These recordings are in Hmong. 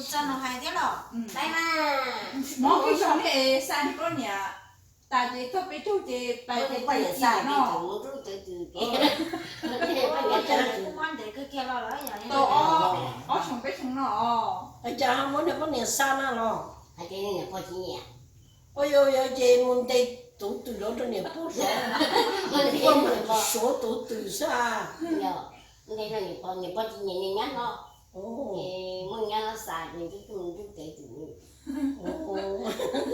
Txog no hais thiab los. Mob kiag zoo li es xa li poj niam tas ces txog peb caug ces pais ces poj niam xa no. Tau ob xyoo peb xyoo no os. Cas muab niag poj niam xa na los? Ua yog yog ces mus ntes tus twm los rau niam pog zov, pog mus suav tus twm xwb. Ntes rau niam pog, niam pog tsis nyiam, niam nyab hlob, muab nyab hlob xa, niam tub tub tub kev tus.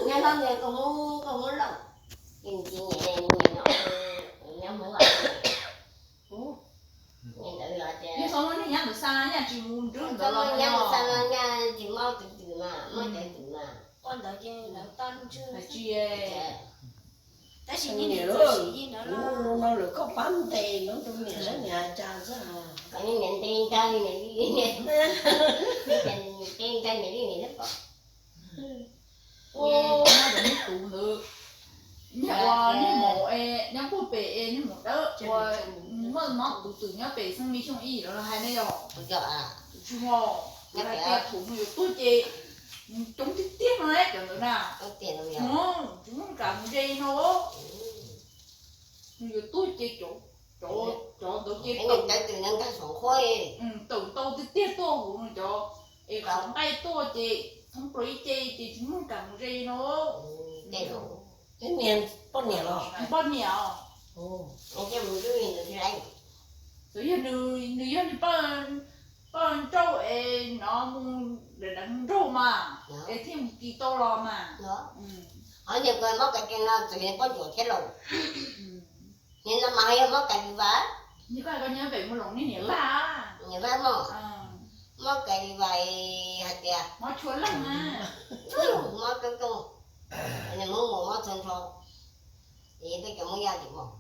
Nyab hlob ntes koj Hmoob, koj Hmoob Lauj, ces nws tsis nyiam, nyiam nyab Hmoob. Ntawd yog tias, nyab ntawd xa, nyab tsis mus nrog ntawd los, nyab ntawd xa, nyab tsis mob kev twm mas, mob kev twm mas. Ua ntawd ces lawv tau ntswg tsis. Tab sis niam, lub no lawv koj pab ntes no rau niam saib niam hais cas xwb. Niam ntes nkag li niam li, ntes nkag niam li niam li pom. Ua, niag tus ntawd, niag ua niag maum es nyob puag pem es niag maum dawb ua, muaj mob tus twm nyob pem xeeb me xyoo ib los hais ne yog. Tsis muaj, hais tias thaum nws yuav tuag ces coob tiag tiag no cov ntawd na. Tsis muaj kam mus ze no. Nws yuav tuag ces cov, cov ntawd ces tawm ntau tiag tiag tuaj hauv nws cov, es qhov nqaij tuaj ces thoob plaws ib ce ces tsis muaj kam mus ze no. Niag poj niam los? Poj niam. Txawm yog nws, nws yog nws poj nrauj es no mus dav dav nraug mas, es thiaj mus kis tau los mas. Niam, mob kais no txawm yog poj ntsuam thiab lauj. Niam no mas yog mob kais li vas. Niam Laj, mob kais li vas hais tias mob tshua leej, mob coob coob, nws muab mus mob txhua nrho. Es peb cov Hmoob Yaj tsis mob.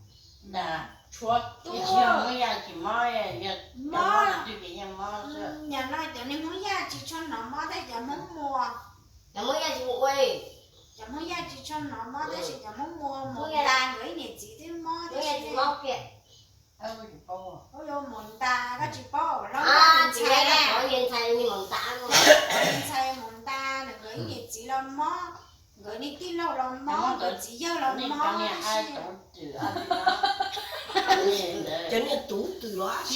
Tsis yog Hmoob Yaj tsis mob, yog mob twj kem yeej mob xwb. Yog no cov niag Hmoob Yaj tsis tshua hnov mob tab sis cov Hmoob Muas, cov Hmoob Yaj tsis mus ua, cov Hmoob Yaj tsis tshua hnov mob tab sis cov Hmoob Muas, Hmoob Yaj nkawd ib niam txiv twb mob tab sis mob kiag. Mus ntas koj tsis paub los ntxhais, ntxhais mus ntas, nkawd ib niam txiv los mob, nkawd niag tij laug los mob, nkawd txiv yawg los mob. Cov niag tus twm los,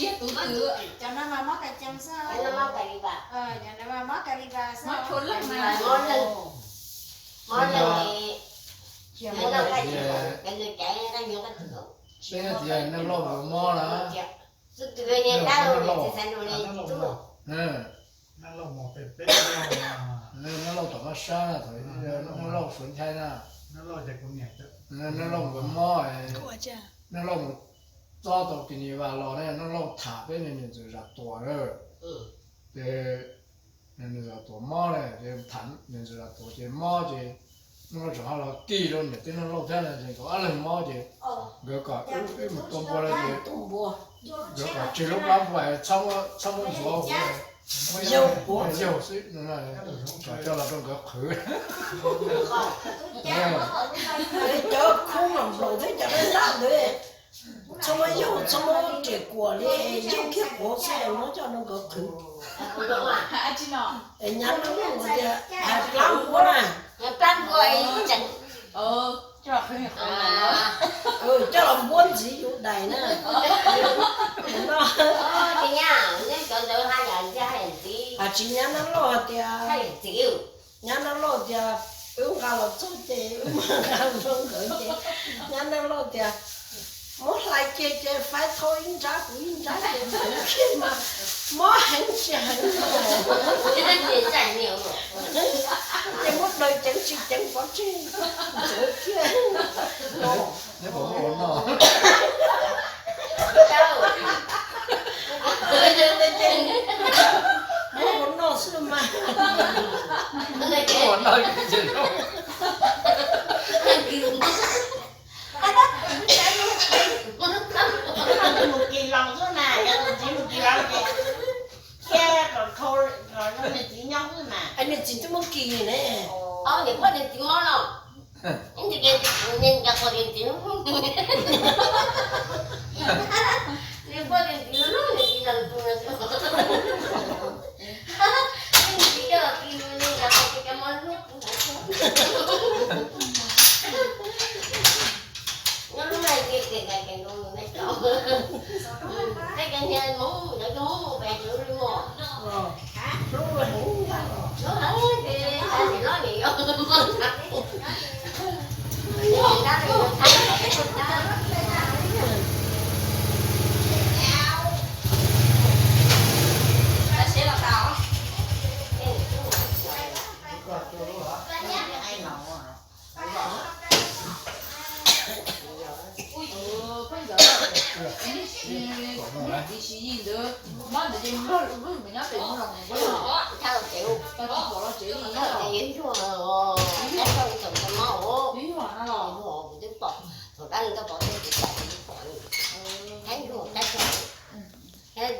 cov no mas mob kais cees xwb, cov no mas mob kais li vas xwb. Peb tias neeg loj mus mob na. Neeg loj tom qab sab na, neeg loj suav nchai na. Neeg loj mus mob, neeg loj mus txob tau tis ni vas los ne, neeg loj tham peb niam ntxawm Zam Tuam na. Ces niam ntxawm Zam Tuam mob ne, ces tham niam ntxawm Zam Tuam ces mob ces neeg loj tseem ho los kis rau niam tij neeg loj thiab na, ces nkawd ob leeg mob ces nkawd kom wb mus tua npua no ces nkawd kom tseg lub plab npua, txhob muab ntxuav huv, muab yaug xwb, kom coj los rau nkawd qhwv. Cov khub los nplaum thiab cov dab ntawd, txhob muab yaug, txhob muab riam kuam li, yaug kiag quav xwb, muab coj rau nkawd qhwv. Nyab loj tias hais plab npua na, coj los npuab ntxiv yus daim na. Tsis nyab nab loj hais tias, nyab nab loj tias, wb nqa los txog ces wb nqa los nkawd ces nyab nab loj tias, muab hlais kiag ces faib thauj ib nrab kuv ib nrab ces ntxuav kiag mas mob heev tsis heev, ces muab daws ceev tsis ceev pov tseg, ntxuav kiag. Muab ua noj xwb mas. Mus kis los xwb mas, yog tus txiv mus kis los ces thiab kom khau los zoo niag txiv nyob xwb mas. Niag txiv twb muab kis ne. Niam pog niag txiv mob no. Niam pog niag txiv, niam txiv los tus, niam txiv, niam txiv coj los kis Nyob lub neej ces kev nqaim kev nkaus mus nej cov, tej kev niag Hmoob cov Hmoob mus pem tus li muaj, lub heev ces hais nim no nim yuav muaj ntag. Peb ntawd, ib sim yig ntawd, mab ntawd ces nplog lwm lub nyob pem mus los mus, tsis pom los tsev li, yog yuag na los, thaum dab ntawd pom, pom, pom,